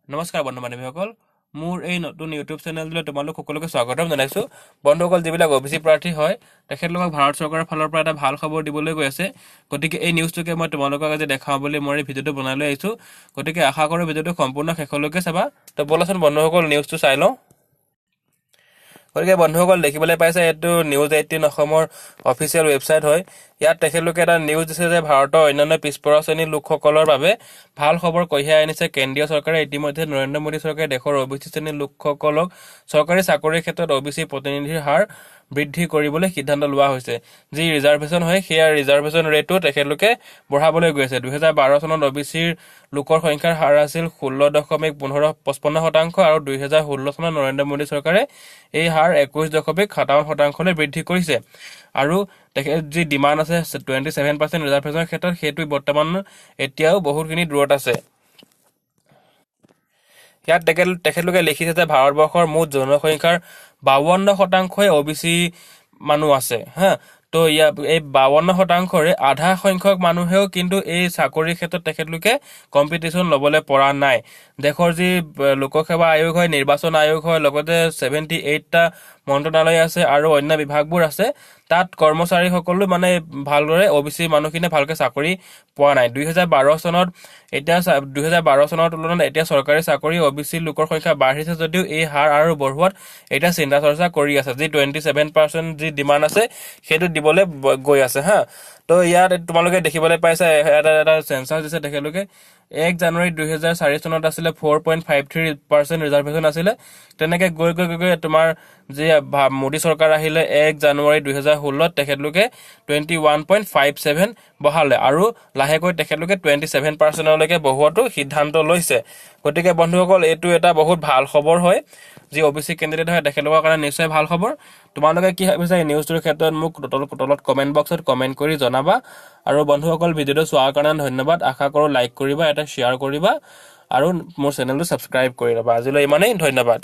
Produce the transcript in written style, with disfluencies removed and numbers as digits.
নমস্কাৰ বন্ধু বান্ধৱীসকল, মোৰ এই নতুন ইউটিউব চেনেলটোলৈ তোমালোক সকলোকে স্বাগতম জনাইছোঁ। বন্ধুসকল, যিবিলাক অ' বি চি প্ৰাৰ্থী হয়, তেখেতলোকক ভাৰত চৰকাৰৰ ফালৰ পৰা এটা ভাল খবৰ দিবলৈ গৈ আছে। গতিকে এই নিউজটোকে মই তোমালোকক আজি দেখাওঁ বুলি মই এই ভিডিঅ'টো বনাই লৈ আহিছোঁ। গতিকে আশা কৰোঁ ভিডিঅ'টো সম্পূৰ্ণ শেষলৈকে চাবা। তো ব'লাচোন বন্ধুসকল, নিউজটো চাই লওঁ। গতিকে বন্ধুসকল, দেখিবলৈ পাইছে, এইটো নিউজ 18 অসমৰ অফিচিয়েল ৱেবছাইট হয়। ইয়াত তেখেতলোকে এটা নিউজ দিছে যে ভাৰতৰ অন্যান্য পিছপৰা শ্ৰেণীৰ লোকসকলৰ বাবে ভাল খবৰ কঢ়িয়াই আনিছে কেন্দ্ৰীয় চৰকাৰে। ইতিমধ্যে নৰেন্দ্ৰ মোদী চৰকাৰে দেশৰ অ' বি চি শ্ৰেণীৰ লোকসকলক চৰকাৰী চাকৰিৰ ক্ষেত্ৰত অ' বি চি প্ৰতিনিধিৰ হাৰ বৃদ্ধি কৰিবলৈ সিদ্ধান্ত লোৱা হৈছে। যি ৰিজাৰ্ভেশ্যন হয়, সেয়া ৰিজাৰ্ভেশ্যন ৰেটটো তেখেতলোকে বঢ়াবলৈ গৈ আছে। 2012 চনত অ' বি চিৰ লোকৰ সংখ্যাৰ হাৰ আছিল 16.15, 55% আৰু 2016 চনত নৰেন্দ্ৰ মোদী চৰকাৰে এই হাৰ 21.57 শতাংশলৈ বৃদ্ধি কৰিছে। আৰু তেখেত যি ডিমাণ্ড আছে 27% ৰিজাৰ্ভেশ্যনৰ ক্ষেত্ৰত, সেইটো বৰ্তমান এতিয়াও বহুতখিনি দূৰত আছে। ইয়াত তেখেতলোকে লিখিছে যে ভাৰতবৰ্ষৰ মুঠ জনসংখ্যাৰ 52 শতাংশই অ' বি চি মানুহ আছে। হা, তো ইয়াৰ এই 52 শতাংশৰে আধা সংখ্যক মানুহেও কিন্তু এই চাকৰিৰ ক্ষেত্ৰত তেখেতলোকে কম্পিটিশ্যন ল'বলৈ পৰা নাই। দেশৰ যি লোকসেৱা আয়োগ হয়, নিৰ্বাচন আয়োগ হয়, লগতে 78টা মন্ত্ৰণালয় আছে আৰু অন্য বিভাগবোৰ আছে, তাত কৰ্মচাৰীসকলো মানে ভালদৰে অ' বি চি মানুহখিনিয়ে ভালকৈ চাকৰি পোৱা নাই। 2012 চনত এতিয়া 2012 চনৰ তুলনাত এতিয়া চৰকাৰী চাকৰি অ' বি চি লোকৰ সংখ্যা বাঢ়িছে যদিও এই হাৰ আৰু বঢ়োৱাত এতিয়া চিন্তা চৰ্চা কৰি আছে। যি 27% যি ডিমাণ্ড আছে, সেইটো দিবলৈ গৈ আছে। হা, তো ইয়াত তোমালোকে দেখিবলৈ পাইছা, এটা এটা চেঞ্চাছ দিছে তেখেতলোকে। 1 জানুৱাৰী 2004 চনত আছিলে 4.53% ৰিজাৰ্ভেশ্যন আছিলে। তেনেকৈ গৈ গৈ গৈ গৈ তোমাৰ যি মোদী চৰকাৰ আহিলে, 1 জানুৱাৰী 2016ত তেখেতলোকে 21.57 বঢ়ালে আৰু লাহেকৈ তেখেতলোকে 27%লৈকে বঢ়োৱাটো সিদ্ধান্ত লৈছে। গতিকে বন্ধুসকল, এইটো এটা বহুত ভাল খবৰ হয়। যি অ' বি চি কেণ্ডিডেট হয়, তেখেতলোকৰ কাৰণে নিশ্চয় ভাল খবৰ। তোমালোকে কি ভাবিছা এই নিউজটোৰ ক্ষেত্ৰত, মোক তলত কমেণ্ট বক্সত কমেণ্ট কৰি জনাবা। আৰু বন্ধুসকল, ভিডিঅ'টো চোৱাৰ কাৰণে ধন্যবাদ। আশা কৰোঁ লাইক কৰিবা, এটা শ্বেয়াৰ কৰিবা আৰু মোৰ চেনেলটো ছাবস্ক্ৰাইব কৰি ল'বা। আজিলৈ ইমানেই, ধন্যবাদ।